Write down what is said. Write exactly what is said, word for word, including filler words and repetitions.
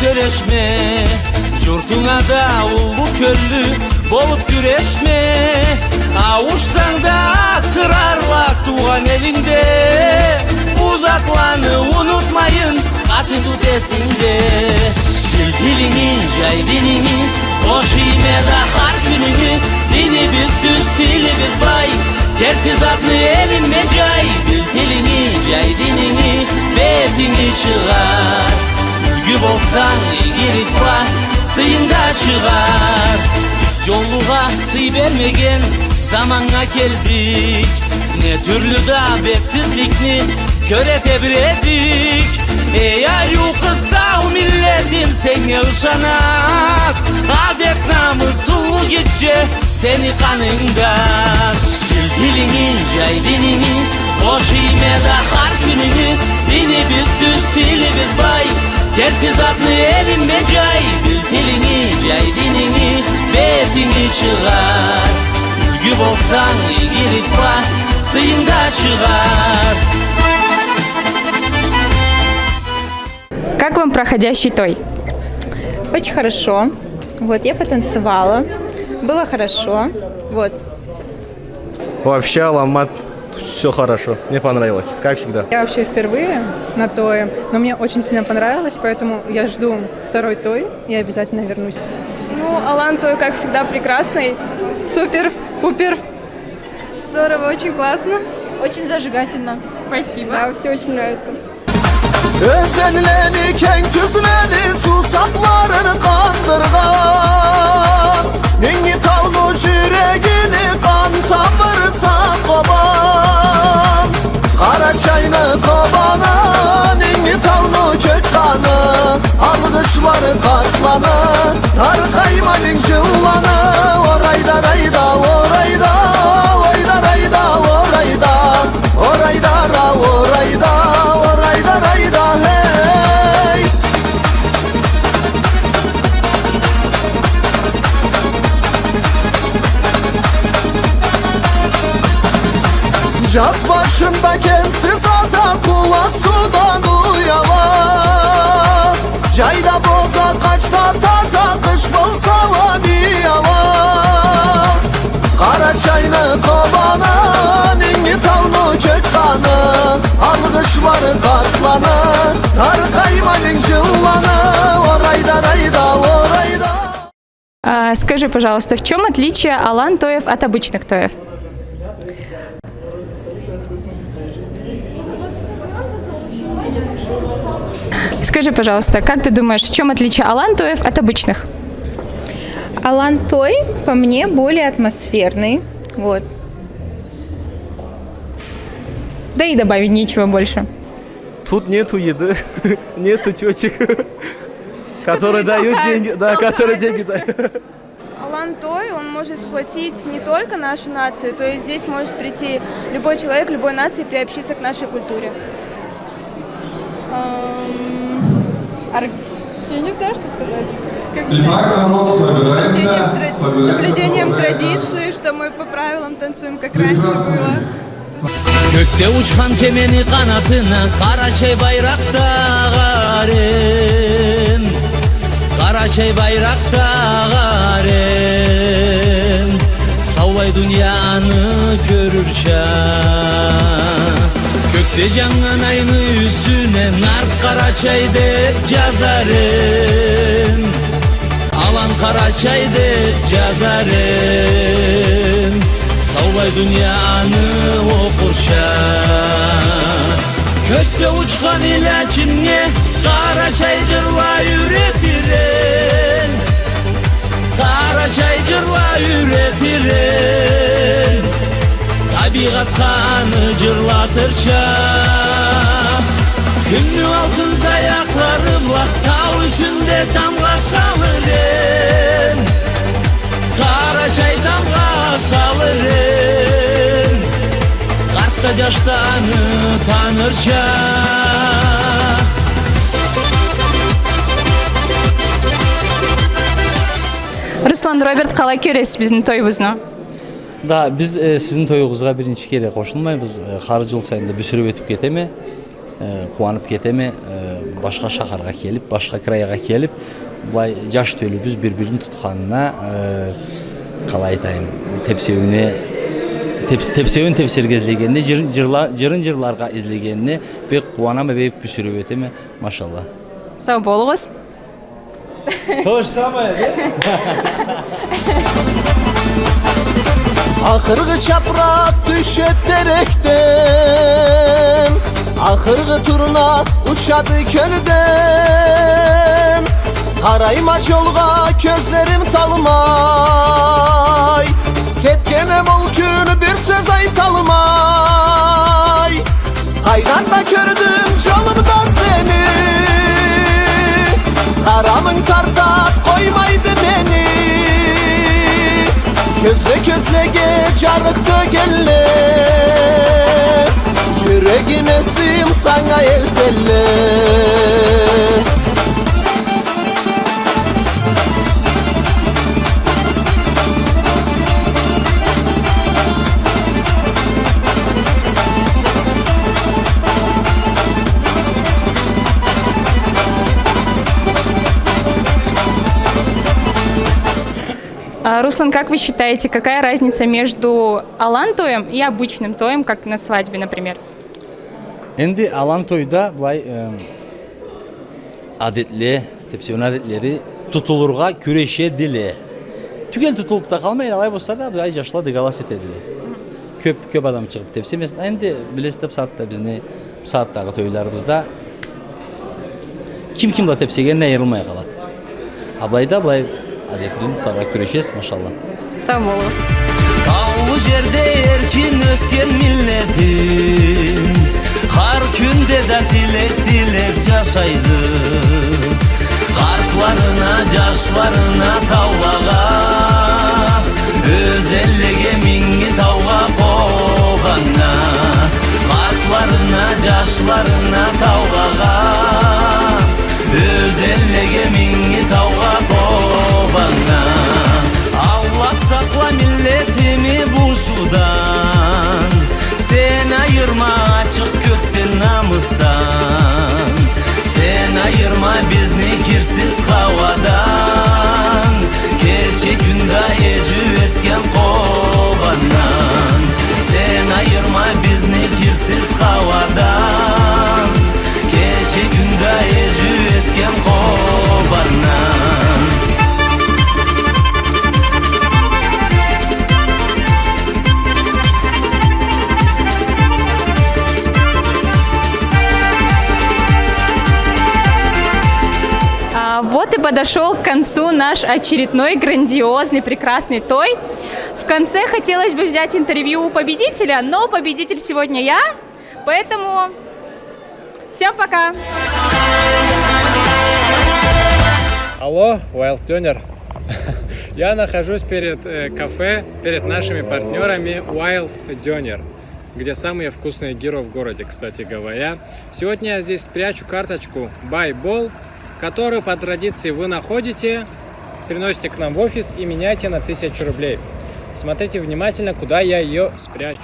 Сёлешме, журтунга да уллу кёллю болуп кюрешме. Ауушсанг да, асырарла туугъан элингде. Бу затланы унутмайын, къаты тут эсингде. Бил тилинги, жай дининги, хош ийме да хар кюнюнгю. Динибиз тюз, тилибиз бай, керти затны элимме жай. Бил тилинги, жай дининги, бетинги чыгъар. Юлгю болсанг, игилик бла сыйынг да чыгъар. Биз жолугъа сый бермеген заманнга келдик. Не тюрлю да бетсизликни кёре тебиредик. Эй, ариу къызтау миллетим, сеннге ышанад адет-намыс, уллу гитче сени къанынгда. Бил тилинги, жай дининги, хош ийме да хар кюнюнгю. Динибиз тюз, тилибиз бай, керти затны элимме жай. Бил тилинги, жай дининги, бетинги чыгъар. Юлгю болсанг, игилик бла сыйынг да чыгъар. Как вам проходящий той? Очень хорошо. Вот, я потанцевала. Было хорошо. Вот. Вообще, аламат, всё хорошо. Мне понравилось, как всегда. Я вообще впервые на тое, но мне очень сильно понравилось, поэтому я жду второй той и обязательно вернусь. Ну, алан той, как всегда, прекрасный. Супер, пупер. Здорово, очень классно. Очень зажигательно. Спасибо. Да, всё очень нравится. Ёзенлени, кенг тюзлени суу сапларын къандыргъан, Минги тауну жюрегини къан тамыры сакъ Къобан. Къарачайны Къобаны, Минги тауну кёк къаны, алгъышлары къатланы, таркъайма минг жылланы, орайда, райда, орайда, ойда, райда, орайда. Орайда, ра, орайда, орайда, райда, хей. Жаз башында кемсиз аза къулакъ суудан уяла. Жайда боза къачда таза, къыш болса ла бияла. Къарачайны Къобаны, Минги тауну кёк къаны, алгъышлары къатланы, таркъайма минг жылланы, орайда, райда, орайда. А, скажи, пожалуйста, в чём отличие алан тоев от обычных тоев? Скажи, пожалуйста, как ты думаешь, в чём отличие алан тоев от обычных? Алан той, по мне, более атмосферный. Вот. Да и добавить нечего больше. Тут нету еды, нету тётек, которые дают деньги, да, которые деньги дают. Алан той, он может сплотить не только нашу нацию, то есть здесь может прийти любой человек, любой нации, приобщиться к нашей культуре. Ам, ор-, я не знаю, что сказать. Как же. Итак, народ, собираемся, соблюдением тра-, собираемся, соблюдением традиции, что мы по правилам танцуем, как раньше было. Кёкде учхан кемени къанатына Къарачай байракъ тагъар эм, Къарачай байракъ тагъар эм, саулай дунияны кёрюрча. Кёкде жаннган айны юсюне Нарт Къарачай деп жазар эм. Алан Къарачай деп жазар эм, саулай дунияны окъурча. Кёкде учхан илячиннге Къарачай жырла юретир эм, Къарачай жырла юретир эм. Табийгъатха аны жырлатырча. Кюнню алтын таякълары бла тау юсюнде тамгъа салыр эм. Къарачай тамгъа салыр эм. Къарт да, жаш да аны танырча. Руслан, Роберт, къалай кёресиз бизни тоюбузну? Да, биз, э, сизни тоюгъузгъа биринчи кере къошулмайбыз. Э, хар жыл сайын да бюсюрюп ётюп кетеме, э, къууанып кетеме, э, Башха шахаргъа келип, башха крайгъа келип, былай джаш тёлюбюз бир-бирин тутханына, э, къалай айтайым, тепсеуюне, тепс-, тепсеуюн тепсерге излегенине, джырын джырла-, джырын джырларгъа излегенине бек къууанама, бек бюсюрюп этеме, машалла. Сау болугъуз. То же самое, да? Ахыргъы чапракъ тюшеди терекден, ахыргъы турна учады кёлден. Къарайма джолгъа кёзлерим талмай, кетгенем ол кюн бир сёз айталмай. Къайдан да кёрдюм джолумда сени, къарамынг тартад, къоймайды мени. Кёзле кёзлеге джарыкъ тёгелле, джюрегим, эсим санга элтелле. А, Руслан, как вы считаете, какая разница между алан тоем и обычным тоем, как на свадьбе, например? Энди алан тойда былай, эм, адетле, тепсеуюн адетлери тутулургъа кюрешедиле. Тюгел тутулуп да къалмай, алай болса да, былай джашла дыгалас этедиле. Кёп, кёп адам чыгъып тепсемесин. А энди билесиз да, бусагъатда бизни, бусагъатдагъы тойларыбызда ким ким бла тепсегенинде айырылмай къалады. А былайда былай адетибизни тутаргъа кюрешебиз, машалла. Сау болугъуз. Таулу джерде эркин ёсген миллетим, хар кюнде да тилек тилеп джашайды. Къартларына, джашларына, таулагъа, ёзенлеге, Минги таугъа, Къобаннга. Къартларына, джашларына, таулагъа, ёзенлеге, Минги таугъа, Къобаннга. Аллах сакъла миллетими бушудан, сен айырма ачыкъ кёкден намысдан. Сен айырма бизни кирсиз хауадан, кече-кюн да эжиу этген Къобандан. Сен айырма бизни кирсиз хауадан, кече-кюн да эжиу этген Къобандан. А, вот и подошёл к концу наш очередной грандиозный, прекрасный той. В конце хотелось бы взять интервью у победителя, но победитель сегодня я, поэтому всем пока! Алло, Wild Döner. Я нахожусь перед, э, кафе, перед нашими партнёрами Wild Döner, где самые вкусные гиро в городе, кстати говоря. Сегодня я здесь спрячу карточку Buy Bol, которую по традиции вы находите, приносите к нам в офис и меняете на тысячу рублей. Смотрите внимательно, куда я её спрячу.